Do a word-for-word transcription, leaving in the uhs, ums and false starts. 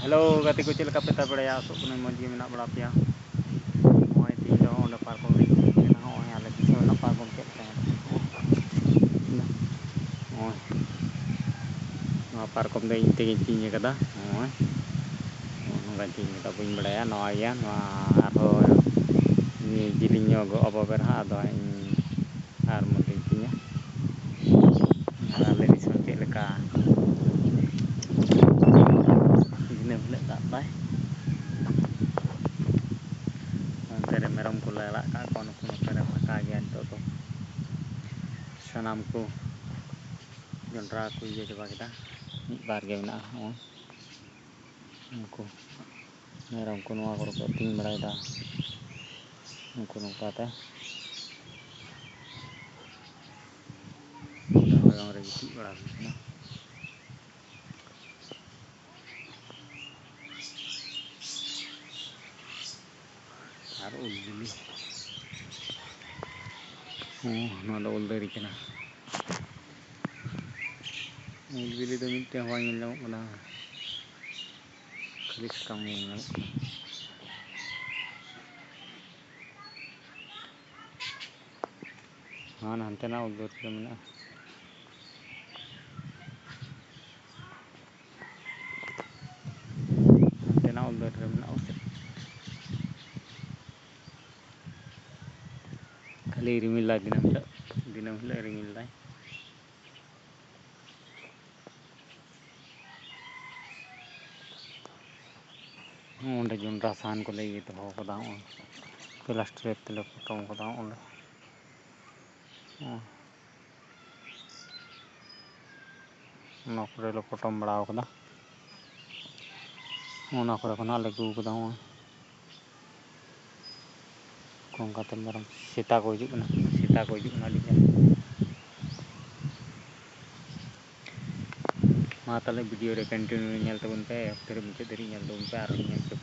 Hello ᱜᱟᱛᱮ ᱠᱚ, ᱪᱮᱫ ᱞᱮᱠᱟ ᱯᱮ ᱛᱟᱦᱮᱸ ᱵᱟᱲᱟᱭᱟ? ᱟᱥᱚᱜ ᱠᱟᱹᱱᱟᱹᱧ ᱢᱚᱡᱽ ᱜᱮ ᱢᱮᱱᱟᱜ ᱵᱟᱲᱟ ᱯᱮᱭᱟ᱾ ᱱᱚᱜᱼᱚᱭ ᱛᱮᱦᱮᱧ ᱫᱚ ᱚᱸᱰᱮ ᱯᱟᱨᱠᱚᱢ ᱞᱤᱧ ᱦᱮᱡ ᱠᱟᱱᱟ᱾ ᱱᱚᱜᱼᱚᱭ ᱟᱞᱮ ᱫᱤᱥᱚᱢ ᱨᱮᱱᱟᱜ ᱯᱟᱨᱠᱚᱢ ᱪᱮᱫ ᱞᱮᱠᱟ ᱧᱮᱞᱚᱜ ᱠᱟᱱᱟ᱾ ᱱᱚᱜᱼᱚᱭ ᱱᱚᱣᱟ ᱯᱟᱨᱠᱚᱢ ᱫᱚ ᱤᱧ ᱛᱮᱜᱮᱧ ᱪᱤᱧ ᱟᱠᱟᱫᱟ᱾ ᱱᱚᱜᱼᱚᱭ ᱱᱚᱜᱼᱚ ᱱᱚᱝᱠᱟᱧ ᱪᱤᱧ ᱟᱠᱟᱫᱟ, ᱵᱟᱹᱧ ᱵᱟᱲᱟᱭᱟ᱾ ᱱᱚᱣᱟ ᱜᱮᱭᱟ, ᱱᱚᱣᱟ ᱟᱨᱦᱚᱸ ᱡᱤᱞᱤᱧ ᱧᱚᱜᱚᱜᱼᱟ ᱵᱟᱵᱮᱨ ᱦᱟᱸᱜ, ᱟᱫᱚ ᱦᱟᱸᱜ ᱤᱧ ᱟᱨ ᱢᱚᱡᱽ ᱤᱧ ᱪᱤᱧᱟ᱾ ᱟᱨ ᱟᱞᱮ ᱫᱤᱥᱚᱢ ᱪᱮᱫ ᱞᱮᱠᱟ ᱫᱤᱱᱟᱹᱢ ᱦᱤᱞᱳᱜ ᱫᱟᱜ ᱫᱟᱭ᱾ ᱚᱱᱛᱮ ᱨᱮ ᱢᱮᱨᱚᱢ ᱠᱚᱞᱮ ᱟᱲᱟᱜ ᱠᱟᱜ ᱠᱚᱣᱟ, ᱱᱩᱠᱩ ᱱᱚᱛᱮ ᱨᱮ ᱯᱷᱟᱸᱠᱟ ᱜᱮᱭᱟ ᱱᱤᱛᱚᱜ ᱫᱚ᱾ ᱥᱟᱱᱟᱢ ᱠᱚ ᱡᱚᱱᱰᱨᱟ ᱠᱚ ᱤᱭᱟᱹ ᱪᱟᱵᱟ ᱠᱮᱫᱟ, ᱢᱤᱫ ᱵᱟᱨ ᱜᱮ ᱢᱮᱱᱟᱜᱼᱟ᱾ ᱱᱚᱜᱼᱚᱭ ᱩᱱᱠᱩ ᱢᱮᱨᱚᱢ ᱠᱚ ᱱᱚᱣᱟ ᱠᱚᱨᱮ ᱠᱚ ᱟᱹᱛᱤᱧ ᱵᱟᱲᱟᱭᱮᱫᱟ, ᱩᱱᱠᱩ ᱱᱚᱝᱠᱟᱛᱮ ᱦᱚᱭᱚᱝ ᱨᱮ ᱜᱤᱛᱤᱡ ᱵᱟᱲᱟ ᱦᱩᱭ ᱠᱟᱱᱟ᱾ ᱟᱨ ᱩᱞ ᱵᱤᱞᱤ᱾ ᱦᱚᱸ, ᱱᱚᱣᱟ ᱫᱚ ᱩᱞ ᱫᱟᱨᱮ ᱠᱟᱱᱟ᱾ ᱩᱞ ᱵᱤᱞᱤ ᱫᱚ ᱢᱤᱫᱴᱮᱱ ᱦᱚᱸ ᱵᱟᱝ ᱧᱮᱞ ᱧᱟᱢᱚᱜ ᱠᱟᱱᱟ, ᱠᱷᱟᱹᱞᱤ ᱥᱟᱠᱟᱢ ᱜᱮ ᱧᱮᱞ ᱧᱟᱢᱚᱜ ᱠᱟᱱᱟ᱾ ᱦᱟᱱ ᱦᱟᱱᱛᱮᱱᱟᱜ ᱩᱞ ᱫᱟᱨᱮ ᱨᱮ ᱢᱮᱱᱟᱜᱼᱟ᱾ ᱦᱟᱱᱛᱮᱱᱟᱜ ᱩᱞ ᱫᱟᱨᱮ ᱨᱮ ᱢᱮᱱᱟᱜᱼᱟ᱾ ᱠᱷᱟᱹᱞᱤ ᱨᱤᱢᱤᱞ ᱫᱟᱭ ᱫᱤᱱᱟᱹᱢ ᱦᱤᱞᱳᱜ, ᱫᱤᱱᱟᱹᱢ ᱦᱤᱞᱳᱜ ᱨᱤᱢᱤᱞ ᱫᱟᱭ᱾ ᱚᱸᱰᱮ ᱡᱚᱱᱰᱨᱟ ᱥᱟᱦᱟᱱ ᱠᱚᱞᱮ ᱤᱭᱟᱹ ᱫᱚᱦᱚ ᱠᱟᱫᱟ, ᱱᱚᱜᱼᱚᱭ ᱯᱞᱟᱥᱴᱤᱠ ᱛᱮᱞᱮ ᱯᱚᱴᱚᱢ ᱠᱟᱫᱟ ᱚᱸᱰᱮ᱾ ᱦᱚᱸ᱾ ᱚᱱᱟ ᱠᱚᱨᱮ ᱞᱮ ᱯᱚᱴᱚᱢ ᱵᱟᱲᱟ ᱠᱟᱫᱟ᱾ ᱚᱱᱟ ᱠᱚᱨᱮ ᱠᱷᱚᱱᱟᱜ ᱞᱮ ᱟᱹᱜᱩ ᱠᱟᱫᱟ᱾ ᱱᱚᱜᱼᱚᱭ ᱚᱱᱠᱟᱛᱮ ᱢᱮᱨᱚᱢ ᱥᱮᱛᱟ ᱠᱚ ᱦᱤᱡᱩᱜ ᱠᱟᱱᱟ, ᱥᱮᱛᱟ ᱠᱚ ᱦᱤᱡᱩᱜ ᱠᱟᱱᱟ ᱟᱹᱰᱤ ᱜᱟᱱ᱾ ᱢᱟ ᱛᱟᱦᱚᱞᱮ video ᱨᱮ continue ᱧᱮᱞ ᱛᱟᱵᱚᱱ ᱯᱮ, ᱚᱠᱛᱮ ᱨᱮ ᱢᱩᱪᱟᱹᱫ ᱫᱷᱟᱹᱨᱤᱡ ᱧᱮᱞ ᱛᱟᱵᱚᱱ ᱯᱮ ᱟᱨ ᱧᱮᱞ ᱪᱮᱫ